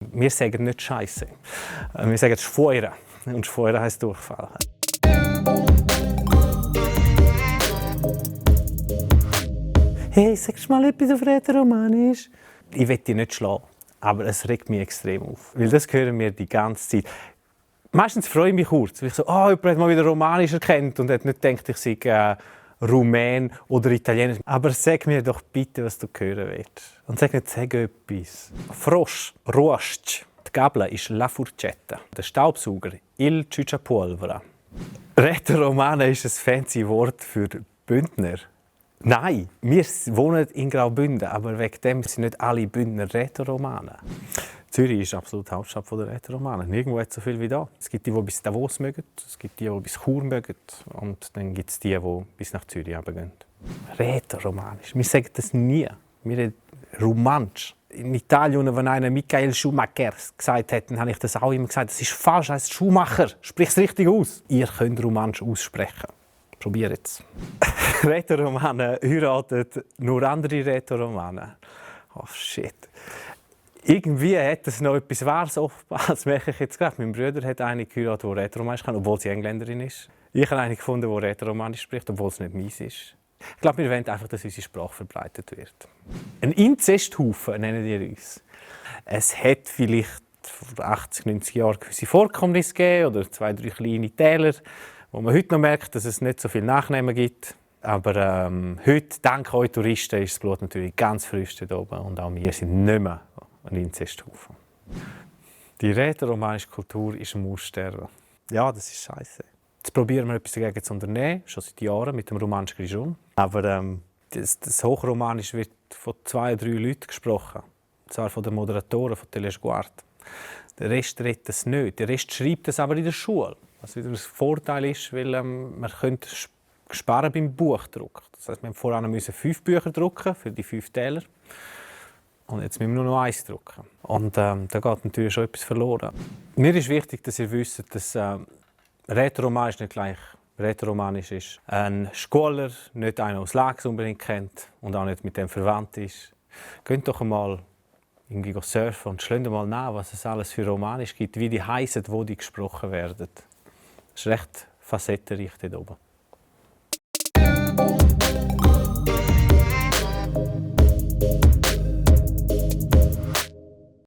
Wir sagen nicht Scheiße. Wir sagen Schfeuren. Und Schfeuren heisst Durchfall. Hey, sagst du mal etwas auf Rätoromanisch? Ich will dich nicht schlagen, aber es regt mich extrem auf. Weil das hören wir die ganze Zeit. Meistens freue ich mich kurz, weil ich so, jemand hat mal wieder Romanisch erkannt und hat nicht gedacht, ich sei Rumän oder Italiener. Aber sag mir doch bitte, was du hören willst. Und sag nicht, sag etwas. Frosch, Ruast. Die Gabel ist La Furcetta. Der Staubsauger, Il Ciuciapolvere. Rätoromane ist ein fancy Wort für Bündner. Nein, wir wohnen in Graubünden, aber wegen dem sind nicht alle Bündner Rätoromanen. Zürich ist absolut Hauptstadt der Rätoromanen. Nirgendwo hat es so viel wie da. Es gibt die, die bis Davos mögen, es gibt die, die bis Chur mögen und dann gibt es die, die bis nach Zürich runtergehen. Rätoromanisch. Wir sagen das nie. Wir reden Romansch. In Italien, wenn einer Michael Schumacher gesagt hat, dann habe ich das auch immer gesagt. Das ist falsch, heißt Schumacher. Sprich es richtig aus. Ihr könnt Romansch aussprechen. Probiert es. Rätoromanen heiraten nur andere Rätoromanen. Oh shit. Irgendwie hat es noch etwas Wahres offenbar. Das merke ich jetzt gerade. Mein Bruder hat eine geheiratet, die Rätoromanisch kann, obwohl sie Engländerin ist. Ich habe eine gefunden, die Rätoromanisch spricht, obwohl es nicht meins ist. Ich glaube, wir wollen einfach, dass unsere Sprache verbreitet wird. Ein Inzesthaufen nennen wir uns. Es hat vielleicht vor 80, 90 Jahren gewisse Vorkommnisse gegeben oder 2, 3 kleine Täler, wo man heute noch merkt, dass es nicht so viele Nachnamen gibt. Aber heute, dank euch Touristen, ist das Blut natürlich ganz frisch dort oben. Und auch wir sind nicht mehr ein Inzesthaufen. Die rätoromanische Kultur ist am Aussterben. Ja, das ist scheiße. Jetzt probieren wir etwas dagegen zu unternehmen, schon seit Jahren mit dem Romansch Grischun. Aber das Hochromanisch wird von 2, 3 Leuten gesprochen. Und zwar von den Moderatoren von Telesguard. Der Rest redet es nicht. Der Rest schreibt es aber in der Schule. Was wieder ein Vorteil ist, weil man könnte sparen beim Buchdruck. Das heisst, wir mussten vorher 5 Bücher drucken für die 5 Täler. Und jetzt müssen wir nur noch 1 drucken. Und da geht natürlich schon etwas verloren. Mir ist wichtig, dass ihr wisst, dass Rätoromanisch nicht gleich Rätoromanisch ist. Ein Schüler nicht einen aus Lax unbedingt kennt und auch nicht mit dem verwandt ist. Geht doch einmal irgendwie surfen und schlägt mal nach, was es alles für Romanisch gibt, wie die heissen, wo die gesprochen werden. Das ist recht facettenreich dort oben.